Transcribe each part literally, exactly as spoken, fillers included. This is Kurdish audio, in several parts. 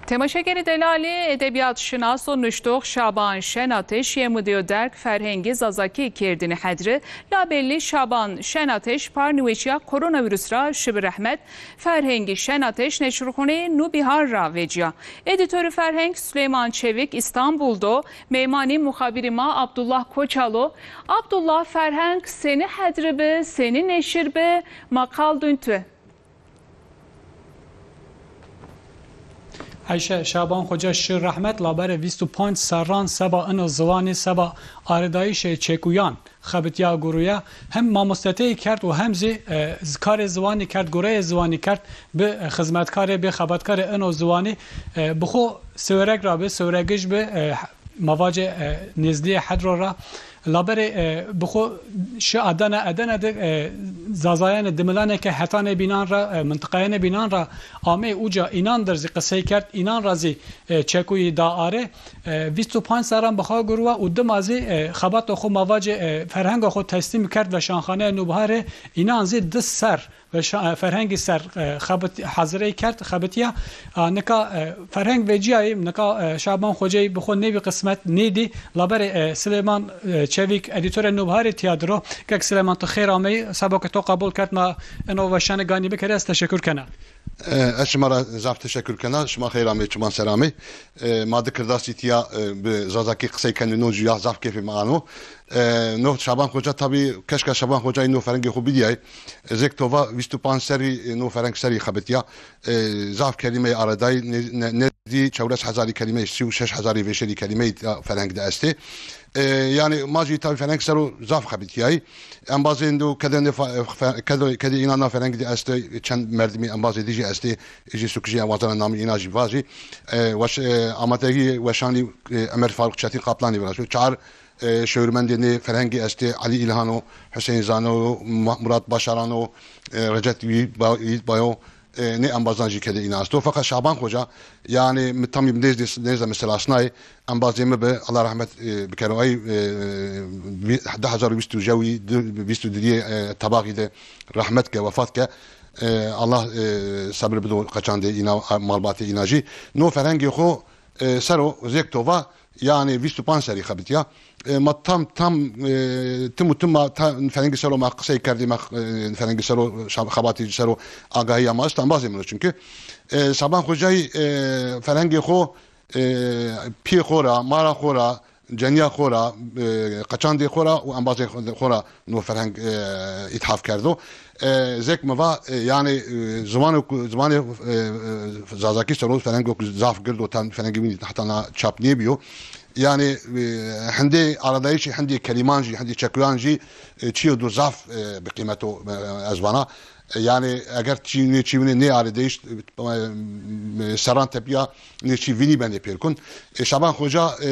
Temaşekerê delalê, edebiyatşinas û nuştox Şaban Şenateş yê mudeyo derg ferhengê Zazakî kerdinî hedri. Labelî Şaban Şenateş par niweşiya koronavîrus ra şibi rehmet. Ferhengî Şenateş neşirxoneyê Nûbîhar ra veciya. Edîtorî ferheng Suleyman Çevik Îstanbul do mêmanî muxabirî ma Abdullah Koçalo. Abdullah, ferheng senî hedri bi, senî neşir bi, ma qal dûn tu. Eyşe, Şaban Xoca şi rehmet, labere vîst û panc serran seba ino ziwanî, seba aredayîşê çekuyan xebitiya guruya. Hem mamosteteyî kerd û hem zî, e, z-, karê ziwanî kerd, gureyê ziwanî kerd, bi, e, xizmetkarê, bi xebatkarê ino ziwanî, e, bi xo siwerek ra bi, siweregij bi, e, mavace, e, nêzdiyê hedro ra. Laberê, e, bi xo şi Adana, Adana de, e, Zazayanê Dimilanê ke hetanê bînan ra, e, mintiqayanê bînan ra amê uca înan der zî qisey kerd, înan ra zî, e, çekuyî da are. E, vîst û panc serran bi xwe gurwa û dima zî, e, xebato xo mavace, e, ferhenga xo teslîm kerd veşanxaneya Nûbiharê, înan zî di ser ve şa-, e, ferhengî ser, e, xebit-, hazirey kerd, xebitiya. A, nika, e, ferheng veciyayî, nika, e, Şaban Xoceyî bi xwe nêvî qismet nêdî. Laberê, e, Silêman, e, Çevîk, edîtorê Nûbiharê tiya diro. Kek Silêman, tu xêr ameyî. Seba ke to qebûl kerd ma ino weşanê ganî bikerê, ez teşekur kena. E, ez şima ra zaf teşekur kena. Şima xêr ameyî, çiman ser ameyî. E, ma di kirdasî tiya, e, bi Zazakî qisey kenî, no jî ya zaf kêfê me ano. E, no Şaban Xoca tabî, keşka Şaban Xocayî no ferhengê xo bidiyay. Zêk tova vîst û panc serî, e, no ferheng serî xebitiya. E, zaf kelîmeyê aredayî, ne-, ne-, nezdî çewres hezarî kelîmeyê, sî û şeş hezarî vêşerî kelîmeyî ya ferheng de estê. E, yanî ma jî tabî ferheng sero zaf xebitiyayî. Embazên do kedê ne fa-, fe-, kedê, kedê înan na ferhengî de estê, çend merdimî embazê dî jî estê, jî sukijî embazana namî îna jî vajî. E, weş-, e, amadegî weşanî, e, Emer Faruk Çetin Kaplanî viraşo. Çar, e, şêwirmendê nê ferhengî estê, Elî Îlhan o, Huseyîn Zano, Ma-, Murat Başaran o, e, Recep Yiğit Ba-, Yiğit Bayo, e, nê embazan jî kedê îna esto. Feqet Şaban Xoca, yanî mi tamî nêzdê, nêzdê mesela şinayê, embazê mi bi, Allah rahmet, e, bikero ey, e, bi-, du hezar û vîst û jewî, du-, vîst û duyê, e, tebaxî de rahmet ke, wefat ke. E, Allah, e, sebir bido qeçandê îna, malbatê îna jî. No ferhengê xo, e, sero zêk tova, yanî vîst û panc serî xebitiya. E, ma tam, tam, e, tim û tim ma ta-, ferhengî sero ma qisey kerdî, ma, e, ferhengî sero şab-, xebatî sero agahiya ma est embazê min o çunkî. E, Şaban Xocayî, e, ferhengê xo, e, piyê xo ra, mara xo ra, ceniya xo ra, e, qeçandê xo ra û embazê xo ra no ferheng, e, îthaf kerdo. E, zêk mi va, e, yanî, e, ziwanê ku, ziwanê, e, e, Zazakî sero ferhengo ku zaf girdo, tam ferhengê wî heta na çap nêbiyo. Yanî, e, hindê aradayîşî, hindê kelîman jî, hindê çekuyan jî, e, çiyo do zaf, e, bi qîmet o, e, ez vana. E, yanî eger çî nê çî winê nê aradayîş, e, e, serran tepiya nê çî vînî benê pêrkun. E, Şaban Xoca, e,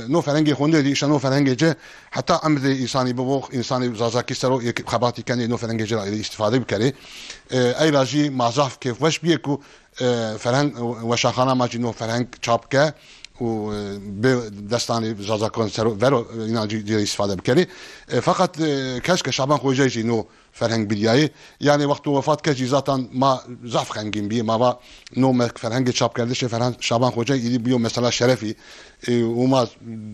no ferhengê xo nêdî, îşte no ferhengê ci, heta emrê însanî bibo, însanî Zazakî sero yek xebatî kenê, no ferhengê ci ra êdî îstîfade bikerê. E, ey ra jî ma zaf kêfweş biyê ku, e, ferheng, weşanxana ma jî no ferheng çap ke û, e, bê destanê Zazakan sero vero, e, înan jî, jî îstîfade bikerê. E, feqet, e, keşke Şaban Xoca jî no ferheng bidiyayê. Yanî wexto wefat kir jî zaten ma zaf xemgîn bî. Ma va no me ferhengê çapkerdişê Ferhan Şaban Xoca îdî biyo mesela şerefî. E, û ma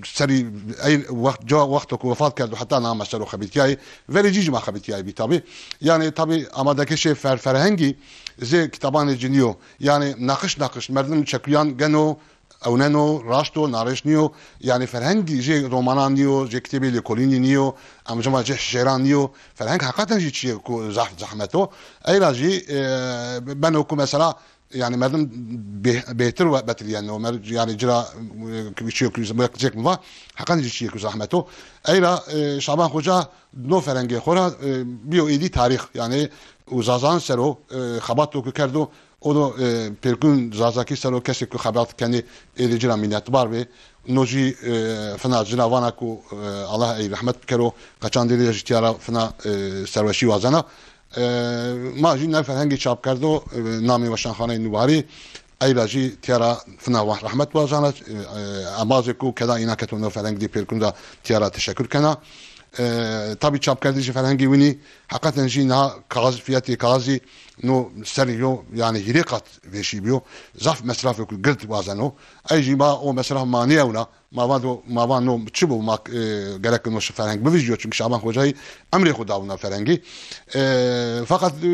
serî ey wext, ca wexto ku wefat kerdo heta na me sero xebitiyayê. Verê cî jî ma xebitiyayê bî tabî. Yanî tabî amadekişê fer-, ferhengî zê kitabanê cinî yo. Yanî naqış naqış merdim çekuyan geno, ewneno, raşt o, nareşt nîyo. Yanî ferhengî jê romanan nîyo, jê kitêbê lêkolînî nîyo, em cima jê şêran nîyo. Ferheng heqeten jî çiyê ku zaf zehmet o. Eyra jî, e, beno ku mesela, yanî merdim bê-, bêhtir we betiliyeno. Mer-, yanî cira, e, çiyê ku zehmet, cêk mi va, heqeten jî çiyê ku zehmet o. Eyra, e, Şaban Xoca no ferhengê xo ra, e, biyo êdî tarîx, yanî û Zazan sero, e, xebato ku kerdo, O do, e, pêrkun Zazakî sero kesê ku xebat kenê êdî cira mînetbar bê. No jî, e, fina cina vana ku, e, Allah ey rehmet bikero, qeçan dêrê jî tiyara fina, e, serweşî wazena. E, ma jî ne ferhengî çap kerdo, e, namê Weşanxaneyê Nûbarî, eyra jî tiyara fina wa-, rehmet wazena, e, e, embazê ku keda îna keto no ferheng dî pêrkun da tiyara teşekur kena. E, tabî çapkerdî ji ferhengê winî, heqeten jî niha kaxez, fiyatê kaxezî no serî yo, yani hîrê qat vêşî biyo. Zaf mesrafê ku gird wazeno. Ey jî ma o mesraf ma niyewna. Ma va do, ma va no çi bû, ma, e, gerek no ji ferheng bivijyo, çünkü Şaban Xocayî emrê xwe dawina ferhengî. E, fakat, e,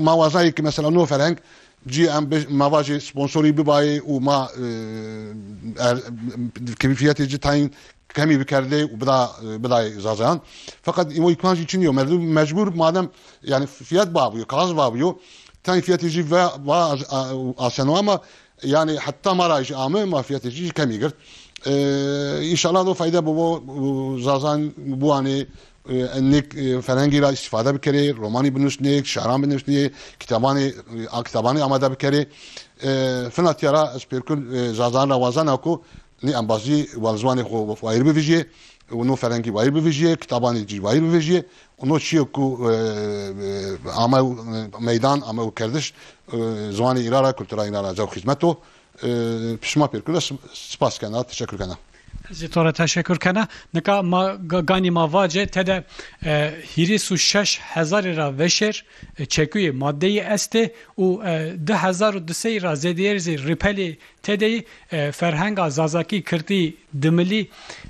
ma wazayê ki mesela no ferheng, cî em bi, ma va jî sponsorî bibayê û ma, e, er, keyfiyetê cî tayîn kemî bikerdê û bida, e, bidayê Zazayan. Fakat îmo îmkan jî çin yo. Merdum mecbur madem, yani fiyat babûyo, kaxez babûyo, tayîn fiyatê jî ve, va, a, aseno ama yani heta ma ra jî ame, ma fiyatê jî kemî girt. E, înşallah do fayda bibo, e, Zazayan biwanê, e, nek, e, ferhengî ra îstîfade bikerê, romanî binusnê, şaran binusnê, kitabanê, e, kitabanê amade bikerê. E, fina tiyara ez pêrkun, e, Zazayan ra wazana ku nê embazî wal ziwanê xwe wayir bivijiyê, û no ferhengî wayir bivijiyê, kitabanê cî wayir bivijiyê, û no çiyê ku, e, e, ame, e, meydan, ame û kerdiş, e, ziwanê îra ra, kultura îra ra zew xizmet o. E, pişma pêrkun, ez spas kena, teşekkür kena. Ez jî to re teşekkür kena. Nika ma ga-, ganî ma vace te de, e, hîris û şeş hezarê ra veşêr, e, çekuyê maddeyî estê û, e, du hezar û du sey ra zêdîyer zî rîpelê tê de yî, e, ferhenga zazakî, kirtî, dimilî,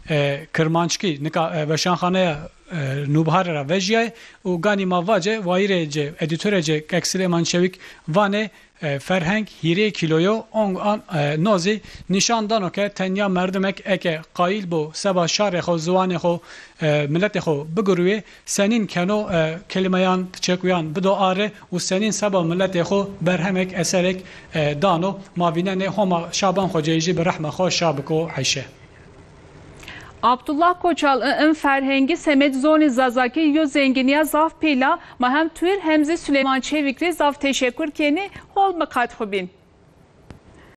e, kirmanckî, nika, e, weşanxaneya, e, Nûbiharê ra vejîyayê û ganî ma vace wayîrê ci, edîtorê ci, Kek Silêman Çewîk vanê, e, ferheng hîrê kîlo yo, ong an, e, no zî nîşan dano ke tenya merdimek eke qayîl bo seba şarê xwe, ziwanê xwe, e, miletê xwe bigurûyê, senîn keno, e, kelimeyan, çekuyan bido are û senîn seba miletê xwe berhemek, eserek, e, dano. Ma vînenê Homa Şaban Xoceyî jî bi rehma xwe şa biko heyşe. Abdullah Koçal, ı, ın ferhengi semed zonî zazakî yo zenginiya zaf pîla, ma hem tu ir hem zî Süleyman Çevik rê zaf teşekkür kenî, hol miqat xwe bîn.